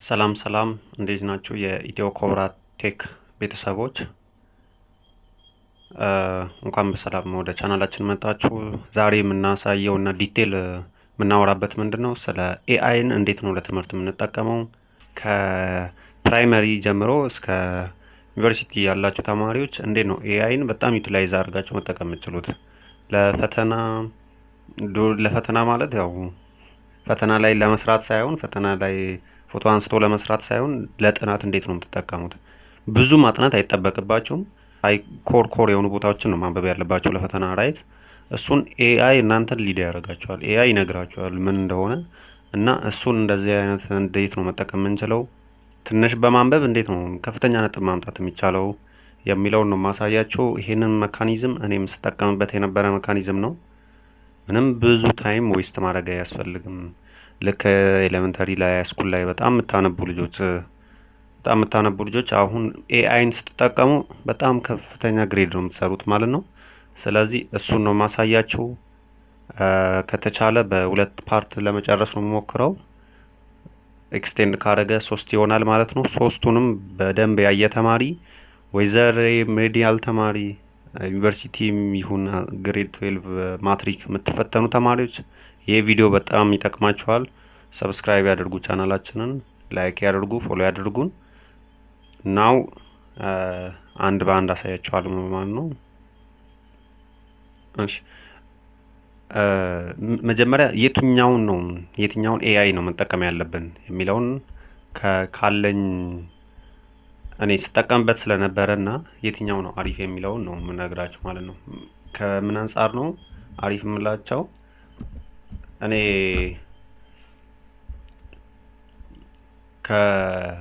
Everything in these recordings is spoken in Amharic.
ሰላም ሰላም፣ እንዴት ናችሁ? የኢትዮ ኮብራ ቴክ ቤተሰቦች፣ እንኳን በሰላም ወደ ቻናላችን መጣችሁ። ዛሬ የምናሳየው እና detail የምናወራበት ምንድን ነው? ስለ AI ን እንዴት ነው ለትምህርት የምንጠቀመው፣ ከ primary ጀምሮ እስከ ዩኒቨርሲቲ ያላችሁ ተማሪዎች እንዴት ነው AI ን በጣም utilize አድርጋችሁ መጠቀም የምትችሉት ለፈተና። ለፈተና ማለት ያው ፈተና ላይ ለመስራት ሳይሆን፣ ፈተና ላይ ፎቶ አንስቶ ለመስራት ሳይሆን፣ ለጥናት እንዴት ነው የምትጠቀሙት? ብዙ ማጥናት አይጠበቅባችሁም። አይ core core የሆኑ ቦታዎችን ነው ማንበብ ያለባችሁ ለፈተና፣ right? እሱን AI እናንተን lead ያደርጋችኋል። AI ይነግራችኋል ምን እንደሆነ እና እሱን እንደዚህ አይነት እንዴት ነው መጠቀም የምንችለው፣ ትንሽ በማንበብ እንዴት ነው ከፍተኛ ነጥብ ማምጣት የሚቻለው የሚለውን ነው ማሳያችሁ። ይሄንን mechanism እኔም ስጠቀምበት የነበረ mechanism ነው። ምንም ብዙ time waste ማድረግ አያስፈልግም። ልክ elementary ላይ፣ school ላይ በጣም የምታነቡ ልጆች አሁን AI ን ስትጠቀሙ በጣም ከፍተኛ grade ነው የምትሰሩት ማለት ነው። ስለዚህ እሱን ነው ማሳያችሁ። ከተቻለ በሁለት part ለመጨረስ ነው የምሞክረው። Extend ካረገ ሶስት ይሆናል ማለት ነው። ሶስቱንም በደንብ ያየ ተማሪ፣ whether remedial ተማሪ፣ ዩኒቨርሲቲም ይሁን grade 12 ማትሪክ የምትፈተኑ ተማሪዎች ይህ ቪዲዮ በጣም ይጠቅማችኋል። Subscribe ያድርጉ ቻናላችንን፣ like ያድርጉ፣ follow ያድርጉን። Now አንድ በአንድ አሳያችኋለሁ ማለት ነው። እሺ፣ መጀመሪያ የትኛውን AI ነው መጠቀም ያለብን የሚለውን ካለኝ እኔ ስጠቀምበት ስለነበረ እና የትኛው ነው አሪፍ የሚለውን ነው የምነግራችሁ ማለት ነው። ከምን አንጻር ነው አሪፍ የምላቸው? እኔ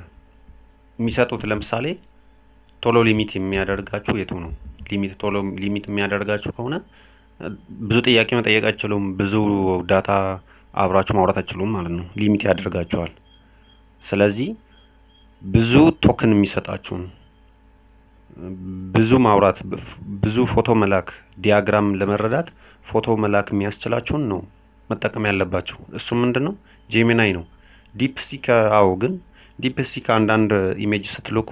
ከሚሰጡት ለምሳሌ ቶሎ limit የሚያደርጋችሁ የቱ ነው? Limit ቶሎ limit የሚያደርጋችሁ ከሆነ ብዙ ጥያቄ መጠየቅ አትችሉም። ብዙ data አብራችሁ ማውራት አትችሉም ማለት ነው። Limit ያደርጋችኋል። ስለዚህ ብዙ token የሚሰጣችሁን፣ ብዙ ማውራት፣ ብዙ ፎቶ መላክ፣ diagram ለመረዳት ፎቶ መላክ የሚያስችላችሁን ነው መጠቀም ያለባችሁ። እሱ ምንድን ነው? Gemini ነው። DeepSeek አዎ፣ ግን DeepSeek አንዳንድ image ስትልኩ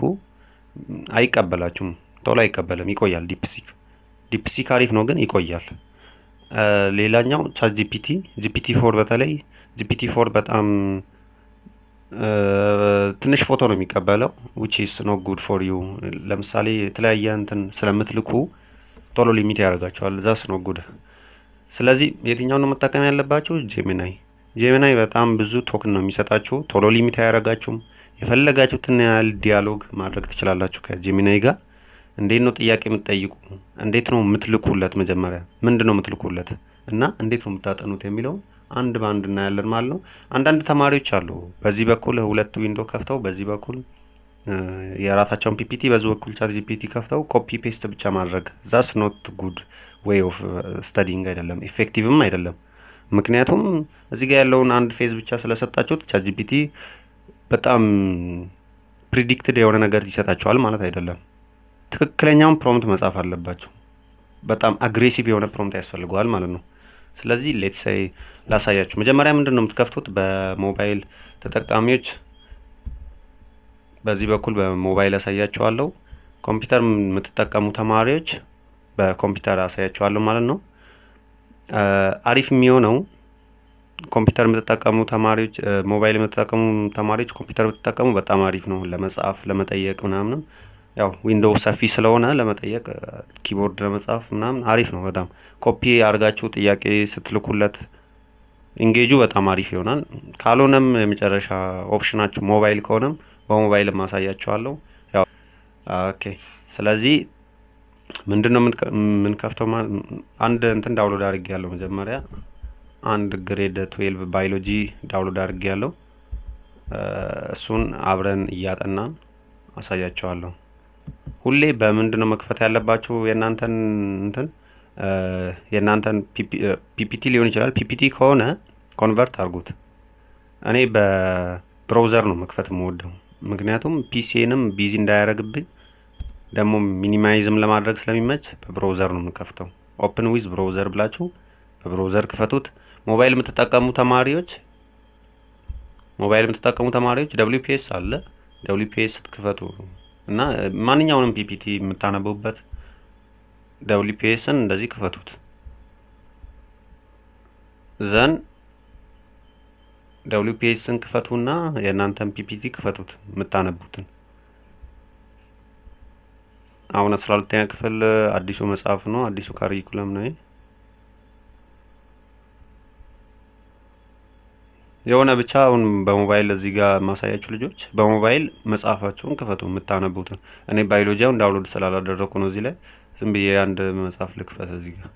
አይቀበላችሁም። ቶሎ አይቀበልም፣ ይቆያል። DeepSeek አሪፍ ነው፣ ግን ይቆያል። ሌላኛው ChatGPT፣ GPT-4፣ በተለይ GPT-4 በጣም ትንሽ ፎቶ ነው የሚቀበለው፣ which is not good for you። ለምሳሌ የተለያየ እንትን ስለምትልኩ ቶሎ limit ያደርጋችኋል። That's not good። ስለዚህ የትኛውን ነው መጠቀም ያለባችሁ? Gemini። Gemini በጣም ብዙ token ነው የሚሰጣችሁ። ቶሎ limit አያደርጋችሁም። የፈለጋችሁትን ያህል dialogue ማድረግ ትችላላችሁ ከ Gemini ጋር። እንዴት ነው ጥያቄ የምትጠይቁ? እንዴት ነው የምትልኩለት? መጀመሪያ ምንድን ነው የምትልኩለት እና እንዴት ነው የምታጠኑት የሚለው አንድ በአንድ እናያለን ማለት ነው። አንዳንድ ተማሪዎች አሉ፣ በዚህ በኩል ሁለት window ከፍተው፣ በዚህ በኩል የራሳቸውን PPT፣ በዚህ በኩል ChatGPT ከፍተው copy paste ብቻ ማድረግ። That's not good way of studying አይደለም፣ effective ም አይደለም። ምክንያቱም እዚህ ጋር ያለውን አንድ phase ብቻ ስለሰጣችሁት ChatGPT በጣም predicted የሆነ ነገር ይሰጣችኋል ማለት አይደለም። ትክክለኛውን prompt መጻፍ አለባችሁ። በጣም aggressive የሆነ prompt ያስፈልገዋል ማለት ነው። ስለዚህ let's say ላሳያችሁ። መጀመሪያ ምንድን ነው የምትከፍቱት? በሞባይል ተጠቃሚዎች በዚህ በኩል በሞባይል ያሳያችኋለሁ። ኮምፒውተር የምትጠቀሙ ተማሪዎች በኮምፒውተር አሳያችኋለሁ ማለት ነው። አሪፍ የሚሆነው ኮምፒውተር የምትጠቀሙ ተማሪዎች፣ ሞባይል የምትጠቀሙ ተማሪዎች ኮምፒውተር ብትጠቀሙ በጣም አሪፍ ነው። ለመጻፍ፣ ለመጠየቅ ምናምንም፣ ያው window ሰፊ ስለሆነ ለመጠየቅ፣ keyboard ለመጻፍ ምናምን አሪፍ ነው በጣም። ኮፒ አድርጋችሁ ጥያቄ ስትልኩለት engage ኡ በጣም አሪፍ ይሆናል። ካልሆነም የመጨረሻ option ኣችሁ ሞባይል ከሆነም በሞባይል ማሳያችኋለሁ። ያው okay። ስለዚህ ምንድን ነው የምንከፍተው? አንድ እንትን download አድርጌያለሁ። መጀመሪያ አንድ grade 12 biology download አድርጌያለሁ። እሱን አብረን እያጠናን አሳያችኋለሁ። ሁሌ በምንድን ነው መክፈት ያለባችሁ? የእናንተን እንትን፣ የእናንተን PPT ሊሆን ይችላል። PPT ከሆነ convert አድርጉት። እኔ በ browser ነው መክፈት የምወደው፣ ምክንያቱም PC ንም busy እንዳያደርግብኝ፣ ደግሞ minimize ም ለማድረግ ስለሚመች በ browser ነው የምከፍተው። Open with browser ብላችሁ በ browser ክፈቱት። ሞባይል የምትጠቀሙ ተማሪዎች ሞባይል የምትጠቀሙ ተማሪዎች WPS አለ። WPS ክፈቱ እና ማንኛውንም PPT የምታነቡበት WPS ን እንደዚህ ክፈቱት። Then WPS ን ክፈቱና የእናንተን PPT ክፈቱት የምታነቡትን። አሁን 12ኛ ክፍል አዲሱ መጽሐፍ ነው፣ አዲሱ curriculum ነው። የሆነ ብቻ አሁን በሞባይል እዚህ ጋር ማሳያችሁ ልጆች በሞባይል መጽሐፋችሁን ክፈቱ የምታነቡትን። እኔ ባዮሎጂውን download ስላላደረኩ ነው እዚህ ላይ ዝም ብዬ አንድ መጽሐፍ ልክፈት እዚህ ጋር።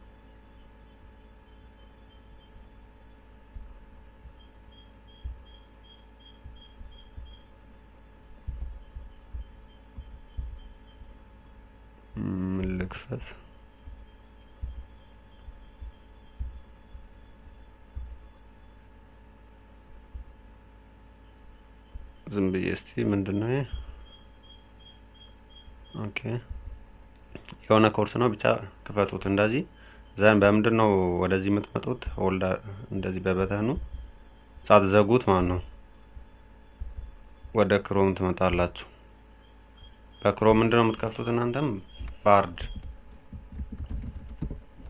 ምን ልክፈት? ዝም ብዬ እስቲ ምንድነው ይሄ? Okay የሆነ ኮርስ ነው ብቻ ክፈቱት እንደዚህ። Then በምንድን ነው ወደዚህ የምትመጡት? Hold እንደዚህ በ button ኑ ሳትዘጉት ማለት ነው። ወደ Chrome ትመጣላችሁ። በ Chrome ምንድነው የምትከፍቱት? እናንተም Bard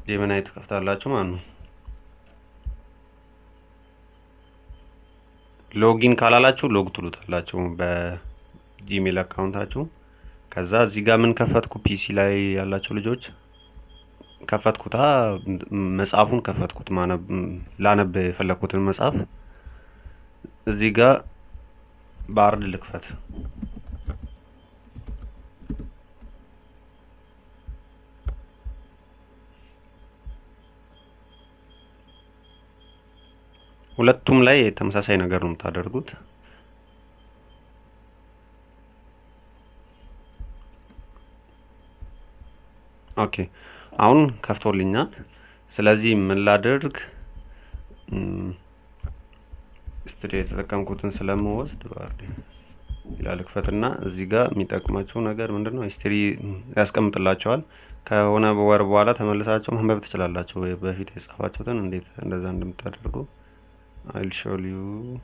Gemini ትከፍታላችሁ ማለት ነው። Login ካላላችሁ log ትሉታላችሁ በ Gmail account ኣችሁ። ከዛ እዚህ ጋር ምን ከፈትኩ? PC ላይ ያላችሁ ልጆች ከፈትኩታ መጽሐፉን ከፈትኩት፣ ላነብ የፈለኩትን መጽሐፍ እዚህ ጋር Bard ልክፈት። ሁለቱም ላይ ተመሳሳይ ነገር ነው የምታደርጉት። Okay አሁን ከፍቶልኛል። ስለዚህ ምን ላድርግ? ስትሪ የተጠቀምኩትን ስለምወስድ Bard ይላል ክፈትና እዚህ ጋር የሚጠቅማቸው ነገር ምንድነው? History ያስቀምጥላቸዋል። ከሆነ ወር በኋላ ተመልሳችሁ ማንበብ ትችላላችሁ። በፊት የጻፋችሁትን እንዴት እንደዛ እንደምታደርጉ I'll show you.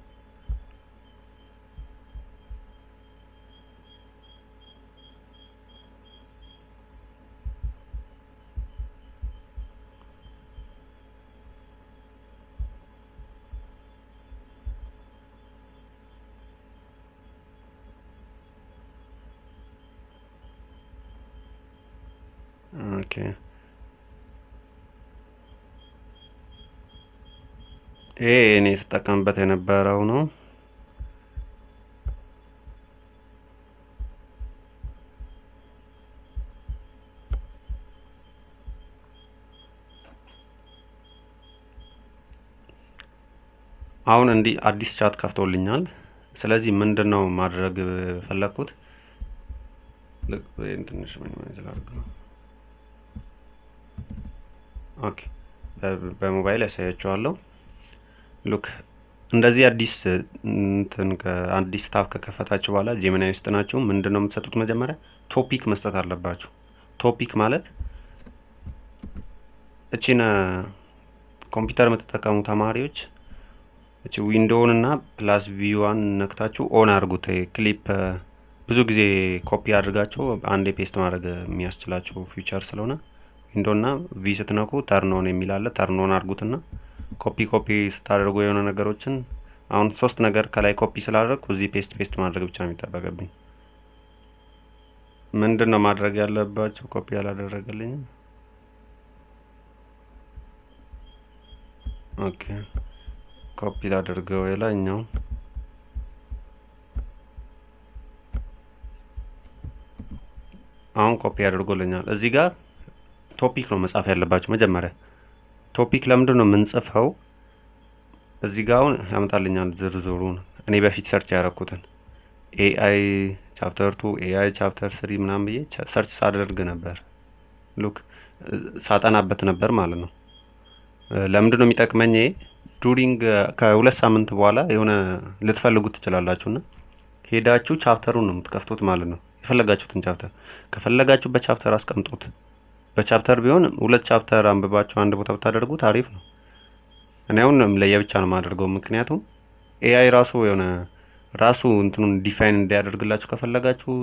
Okay. ይሄ እኔ ስጠቀምበት የነበረው ነው። አሁን እንዲህ አዲስ chat ከፍቶልኛል። ስለዚህ ምንድነው ማድረግ ፈለኩት? ልክ ትንሽ minimize ላድርገው። Okay በሞባይል ያሳያችኋለሁ። Look እንደዚህ አዲስ እንትን አዲስ tab ከከፈታችሁ በኋላ Gemini ውስጥ ናችሁ። ምንድነው የምትሰጡት? መጀመሪያ topic መስጠት አለባችሁ። Topic ማለት እቺን ኮምፒውተር የምትጠቀሙ ተማሪዎች እቺ window ውን እና plus V ዋን ነክታችሁ on አድርጉት። ክሊፕ ብዙ ጊዜ ኮፒ አድርጋችሁ አንዴ paste ማድረግ የሚያስችላችሁ feature ስለሆነ window እና V ስትነኩ turn on የሚል አለ። Turn on አድርጉትና copy copy ስታደርጉ የሆነ ነገሮችን አሁን ሶስት ነገር ከላይ ኮፒ ስላደረኩ እዚህ paste paste ማድረግ ብቻ ነው የሚጠበቅብኝ። ምንድነው ማድረግ ያለባችሁ? ኮፒ ያላደረገልኝም። Okay copy ላድርገው የላይኛው። አሁን ኮፒ አድርጎልኛል። እዚህ ጋር topic ነው መጻፍ ያለባችሁ መጀመሪያ። Topic ለምንድን ነው የምንጽፈው? እዚህ ጋር አሁን ያመጣልኛል ዝርዝሩን እኔ በፊት search ያደረኩትን AI chapter 2 AI chapter 3 ምናምን ብዬ search ሳደርግ ነበር። Look ሳጠናበት ነበር ማለት ነው። ለምንድን ነው የሚጠቅመኝ ይሄ? During ከሁለት ሳምንት በኋላ የሆነ ልትፈልጉት ትችላላችሁና ሄዳችሁ chapter ኡን ነው የምትከፍቱት ማለት ነው። የፈለጋችሁትን chapter ከፈለጋችሁ በ chapter አስቀምጡት። በ chapter ቢሆን ሁለት chapter አንብባችሁ አንድ ቦታ ብታደርጉት አሪፍ ነው። እኔ አሁን ለየብቻ ነው የማደርገው፣ ምክንያቱም AI ራሱ የሆነ ራሱ እንትኑን define እንዲያደርግላችሁ ከፈለጋችሁ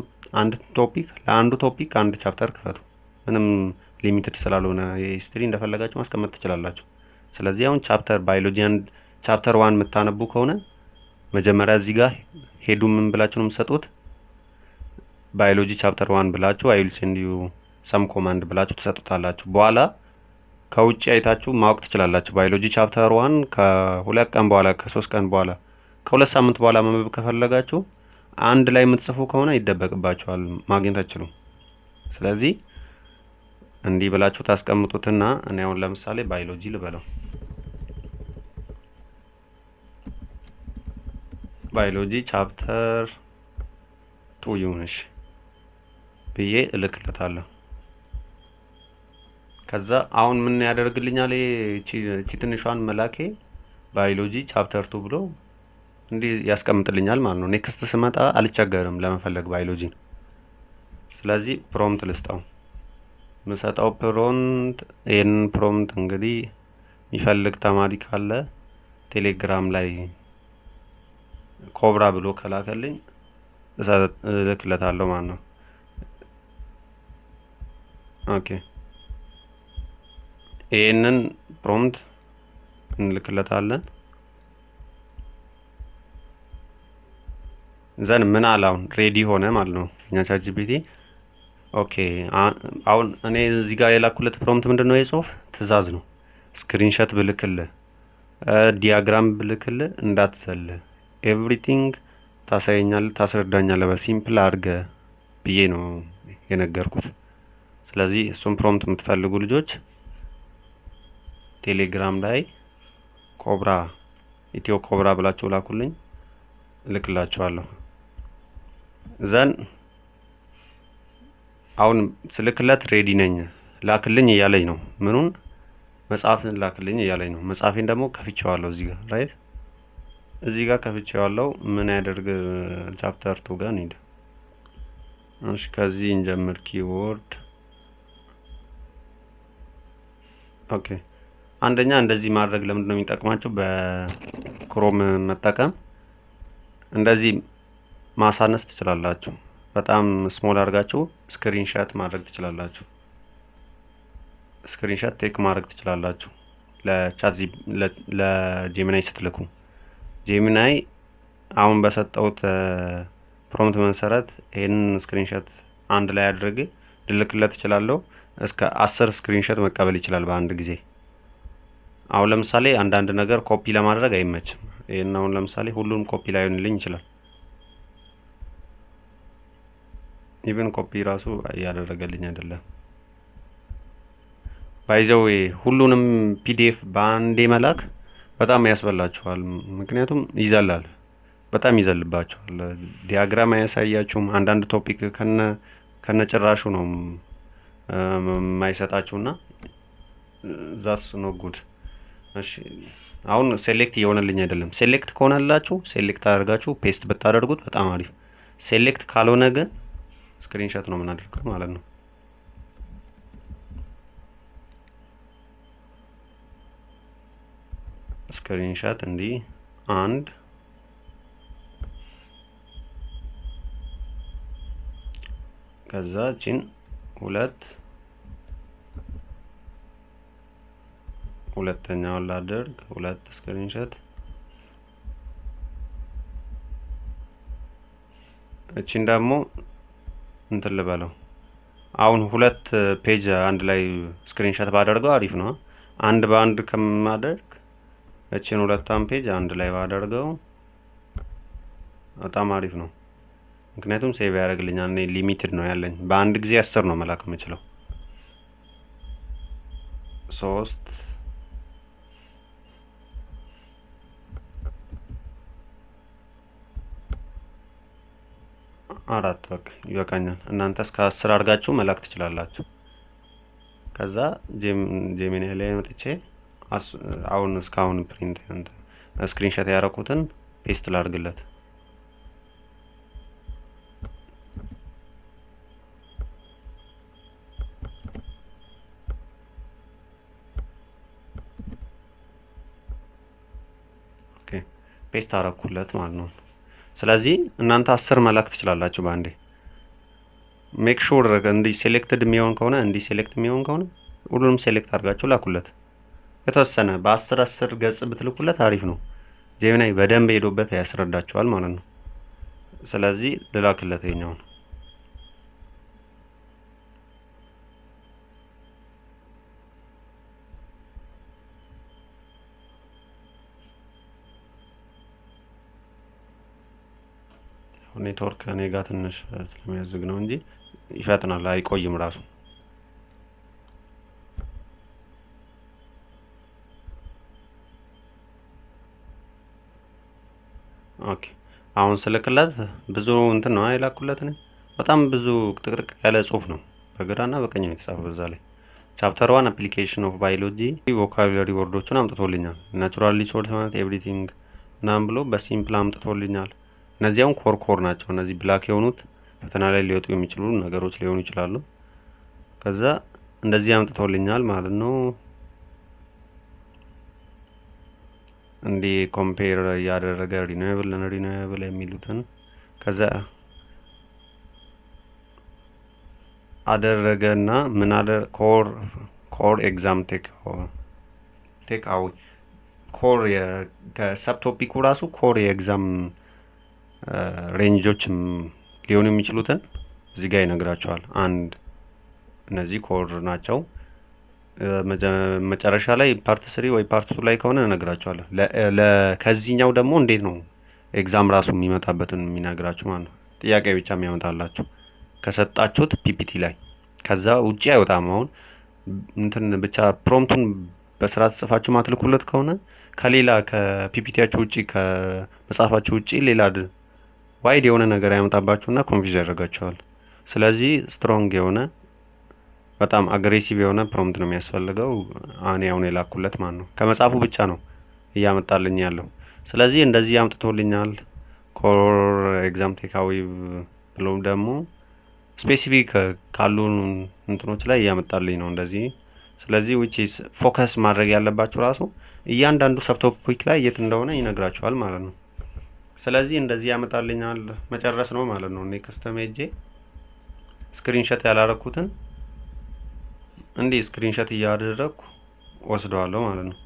አንድ topic ለአንዱ topic አንድ chapter ክፈቱ። ምንም limited ስላልሆነ የ history እንደፈለጋችሁ ማስቀመጥ ትችላላችሁ። ስለዚህ አሁን chapter biology አንድ chapter 1 የምታነቡ ከሆነ መጀመሪያ እዚህ ጋር ሄዱ ምን ብላችሁ ነው የምትሰጡት? Biology chapter 1 ብላችሁ "I will send you some command" ብላችሁ ትሰጡታላችሁ። በኋላ ከውጭ አይታችሁ ማወቅ ትችላላችሁ። Biology chapter 1 ከ2 ቀን በኋላ፣ ከ3 ቀን በኋላ፣ ከ2 ሳምንት በኋላ ማንበብ ከፈለጋችሁ አንድ ላይ የምትጽፉ ከሆነ ይደበቅባችኋል፣ ማግኘት አትችሉም። ስለዚህ እንዲህ ብላችሁ ታስቀምጡትና እኔ አሁን ለምሳሌ ባዮሎጂ ልበለው። Biology chapter 2 ይሁንሽ ብዬ እልክለታለሁ። ከዛ አሁን ምን ያደርግልኛል? እቺ ትንሿን መላኬ biology chapter 2 ብሎ እንዲህ ያስቀምጥልኛል ማለት ነው። Next ስመጣ አልቸገርም ለመፈለግ ባዮሎጂን። ስለዚህ prompt ልስጠው። ምሰጠው prompt ይህንን prompt እንግዲህ የሚፈልግ ተማሪ ካለ ቴሌግራም ላይ ኮብራ ብሎ ከላከልኝ እልክለታለሁ ማለት ነው። Okay፣ ይህንን prompt እንልክለታለን። Then ምን አለ? አሁን ready ሆነ ማለት ነው እኛ ChatGPT። Okay፣ አሁን እኔ እዚህ ጋር የላኩለት prompt ምንድን ነው? የጽሁፍ ትዕዛዝ ነው። Screenshot ብልክልህ፣ diagram ብልክልህ እንዳትዘል፣ everything ታሳየኛለህ፣ ታስረዳኛለህ በ simple አድርገህ ብዬ ነው የነገርኩት። ስለዚህ እሱን prompt የምትፈልጉ ልጆች ቴሌግራም ላይ ኮብራ፣ ኢትዮ ኮብራ ብላችሁ ላኩልኝ፣ እልክላችኋለሁ። Then አሁን ስልክለት ready ነኝ ላክልኝ እያለኝ ነው። ምኑን? መጽሐፍን ላክልኝ እያለኝ ነው። መጽሐፌን ደግሞ ከፍቼዋለሁ እዚህ ጋር፣ right፣ እዚህ ጋር ከፍቼዋለሁ። ምን ያደርግ? Chapter 2 ጋር እንሂድ። እሺ፣ ከዚህ እንጀምር። Keyword፣ okay። አንደኛ እንደዚህ ማድረግ ለምንድን ነው የሚጠቅማቸው? በ Chrome መጠቀም እንደዚህ ማሳነስ ትችላላችሁ። በጣም small አድርጋችሁ screenshot ማድረግ ትችላላችሁ። Screenshot take ማድረግ ትችላላችሁ። ለ Chat ለ Gemini ስትልኩ Gemini አሁን በሰጠውት prompt መሰረት ይህንን screenshot አንድ ላይ አድርጌ ልልክለት እችላለሁ። እስከ 10 screenshot መቀበል ይችላል በአንድ ጊዜ። አሁን ለምሳሌ አንዳንድ ነገር ኮፒ ለማድረግ አይመችም። ይህን አሁን ለምሳሌ ሁሉም ኮፒ ላይሆንልኝ ይችላል። Even copy ራሱ እያደረገልኝ አይደለም። By the way ሁሉንም PDF በአንዴ መላክ በጣም ያስበላችኋል። ምክንያቱም ይዘላል፣ በጣም ይዘልባችኋል። Diagram አያሳያችሁም። አንዳንድ topic ከነ ጭራሹ ነው የማይሰጣችሁና that's no good። እሺ፣ አሁን select እየሆነልኝ አይደለም። Select ከሆነላችሁ select አድርጋችሁ paste ብታደርጉት በጣም አሪፍ። Select ካልሆነ ግን screenshot ነው የምናደርገው ማለት ነው። Screenshot እንዲህ አንድ፣ ከዛ ቺን ሁለት፣ ሁለተኛውን ላደርግ ሁለት screenshot። እቺን ደግሞ እንትን ልበለው። አሁን ሁለት page አንድ ላይ screenshot ባደርገው አሪፍ ነው። አንድ በአንድ ከማደርግ እቺን ሁለቷን page አንድ ላይ ባደርገው በጣም አሪፍ ነው። ምክንያቱም save ያደርግልኛል። እኔ limited ነው ያለኝ። በአንድ ጊዜ 10 ነው መላክ የምችለው። ሶስት፣ አራት፣ በቃ ይበቃኛል። እናንተ እስከ 10 አድርጋችሁ መላክ ትችላላችሁ። ከዛ Gemini ላይ መጥቼ አሁን እስካሁን print screenshot ያደረኩትን paste ላድርግለት። Okay፣ Paste አረኩለት ማለት ነው። ስለዚህ እናንተ 10 መላክ ትችላላችሁ በአንዴ። Make sure እንዲህ selected የሚሆን ከሆነ፣ እንዲህ select የሚሆን ከሆነ ሁሉንም select አድርጋችሁ ላኩለት። የተወሰነ በ10 10 ገጽ ብትልኩለት አሪፍ ነው። Gemini በደንብ ሄዶበት ያስረዳችኋል ማለት ነው። ስለዚህ ልላክለት ይኸኛውን። ኔትወርክ እኔ ጋር ትንሽ ስለሚያዝግ ነው እንጂ ይፈጥናል፣ አይቆይም ራሱ። Okay፣ አሁን ስልክለት ብዙ እንትን ነው የላኩለት እኔ፣ በጣም ብዙ ጥቅጥቅ ያለ ጽሁፍ ነው። በግራና በቀኝ ነው የተጻፈው። በዛ ላይ chapter 1 application of biology vocabulary word ኦቹን አምጥቶልኛል። Natural resource ማለት everything ምናምን ብሎ በ simple አምጥቶልኛል። እነዚያውን core core ናቸው። እነዚህ black የሆኑት ፈተና ላይ ሊወጡ የሚችሉ ነገሮች ሊሆኑ ይችላሉ። ከዛ እንደዚህ አምጥቶልኛል ማለት ነው። እንዲህ compare እያደረገ renewable፣ non renewable የሚሉትን ከዛ አደረገና ምን አለ? Core exam takeaway፣ core ከ subtopic ኩ ራሱ core የ exam range ኦች ሊሆኑ የሚችሉትን እዚህ ጋር ይነግራቸዋል። አንድ እነዚህ core ናቸው። መጨረሻ ላይ part 3 ወይ part 2 ላይ ከሆነ እነግራቸዋለሁ። ከዚህኛው ደግሞ እንዴት ነው exam ራሱ የሚመጣበትን የሚነግራችሁ ማለት ነው። ጥያቄ ብቻ የሚያመጣላችሁ ከሰጣችሁት PPT ላይ፣ ከዛ ውጪ አይወጣም። አሁን እንትን ብቻ prompt ኡን በስርዓት ጽፋችሁ ማትልኩለት ከሆነ ከሌላ ከ PPT ያችሁ ውጪ፣ ከመጽሐፋችሁ ውጪ ሌላ wide የሆነ ነገር ያመጣባችሁና confuse ያደርጋችኋል። ስለዚህ strong የሆነ፣ በጣም aggressive የሆነ prompt ነው የሚያስፈልገው። እኔ አሁን የላኩለት ማለት ነው ከመጽሐፉ ብቻ ነው እያመጣልኝ ያለው። ስለዚህ እንደዚህ አምጥቶልኛል። Core exam takeaway ብሎም ደግሞ specific ካሉ እንትኖች ላይ እያመጣልኝ ነው እንደዚህ። ስለዚህ which is focus ማድረግ ያለባችሁ ራሱ እያንዳንዱ subtopic ላይ የት እንደሆነ ይነግራችኋል ማለት ነው። ስለዚህ እንደዚህ ያመጣልኛል፣ መጨረስ ነው ማለት ነው። Next ሄጄ screenshot ያላረኩትን እንዲህ screenshot እያደረግኩ ወስደዋለሁ ማለት ነው።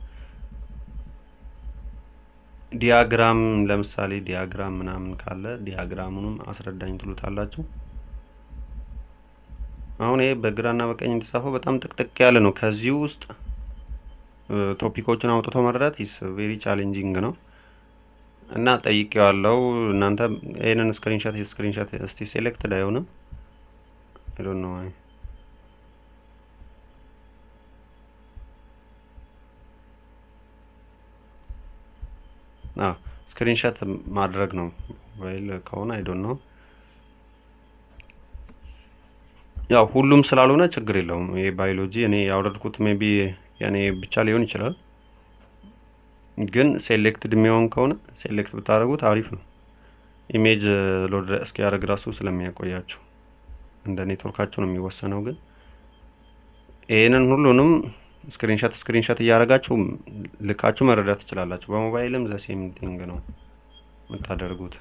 Diagram፣ ለምሳሌ diagram ምናምን ካለ diagram ኡንም አስረዳኝ ትሉታላችሁ። አሁን ይሄ በግራና በቀኝ የተጻፈው በጣም ጥቅጥቅ ያለ ነው። ከዚህ ውስጥ topic ኦችን አውጥቶ መረዳት is very challenging ነው እና ጠይቄዋለሁ። እናንተ ይሄንን screenshot እስቲ selected አይሆንም። I don't know why። Screenshot ማድረግ ነው ሞባይል ከሆነ፣ I don't know። ያው ሁሉም ስላልሆነ ችግር የለውም። ይሄ ባዮሎጂ እኔ ያወረድኩት maybe የኔ ብቻ ሊሆን ይችላል። ግን selected የሚሆን ከሆነ select ብታደርጉት አሪፍ ነው። Image load እስኪያደርግ ራሱ ስለሚያቆያችሁ እንደ ኔትወርካችሁ ነው የሚወሰነው። ግን ይሄንን ሁሉንም screenshot እያደረጋችሁ ልካችሁ መረዳት ትችላላችሁ። በሞባይልም the same thing ነው የምታደርጉት።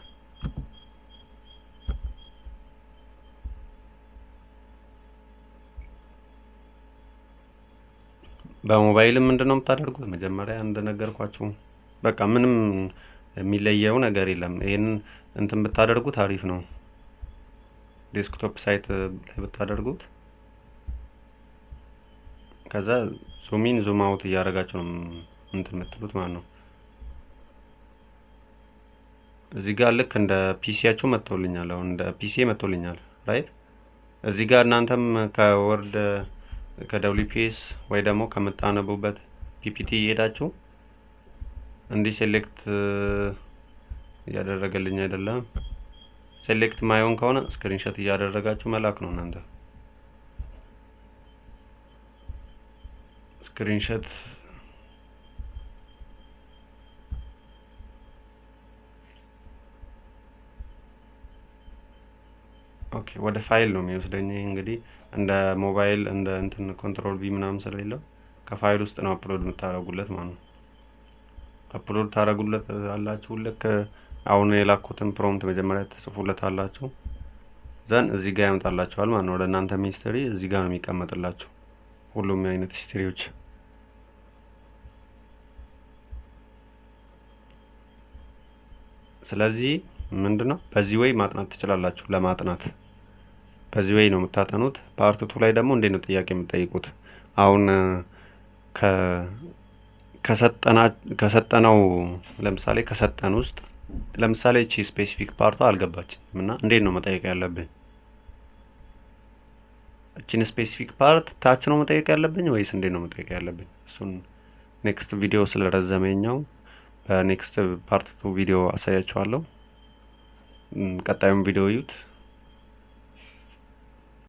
በሞባይልም ምንድን ነው የምታደርጉት? መጀመሪያ እንደነገርኳችሁ በቃ ምንም የሚለየው ነገር የለም። ይሄንን እንትን ብታደርጉት አሪፍ ነው። Desktop site ላይ ብታደርጉት ከዛ zoom in zoom out እያደረጋችሁ ነው እንትን የምትሉት ማለት ነው። እዚህ ጋር ልክ እንደ PC ያችሁ መጥቶልኛል። አሁን እንደ PC መጥቶልኛል። Right፣ እዚህ ጋር እናንተም ከ Word፣ ከ WPS ወይ ደግሞ ከምታነቡበት PPT እየሄዳችሁ እንዲህ select እያደረገልኝ አይደለም። Select ማይሆን ከሆነ screenshot እያደረጋችሁ መላክ ነው። እናንተ screenshot፣ okay፣ ወደ ፋይል ነው የሚወስደኝ። እንግዲህ እንደ ሞባይል እንደ እንትን control V ምናምን ስለሌለው ከፋይል ውስጥ ነው upload የምታደርጉለት ማለት ነው። Upload ታደርጉለት አላችሁ። ልክ አሁን የላኩትን prompt መጀመሪያ ትጽፉለት አላችሁ። Then እዚህ ጋር ያመጣላችኋል ማለት ነው። ወደ እናንተ history እዚህ ጋር ነው የሚቀመጥላችሁ ሁሉም አይነት history ዎች። ስለዚህ ምንድነው በዚህ way ማጥናት ትችላላችሁ። ለማጥናት በዚህ way ነው የምታጠኑት። Part 2 ላይ ደግሞ እንዴት ነው ጥያቄ የምትጠይቁት? አሁን ከሰጠነው ለምሳሌ ከሰጠን ውስጥ ለምሳሌ እቺ specific part ኧ አልገባችንም እና እንዴት ነው መጠየቅ ያለብኝ? እቺን specific part ታች ነው መጠየቅ ያለብኝ ወይስ እንዴት ነው መጠየቅ ያለብኝ? እሱን next ቪዲዮ ስለረዘመኛው በ next part 2 ቪዲዮ አሳያችኋለሁ። ቀጣዩን ቪዲዮ እዩት።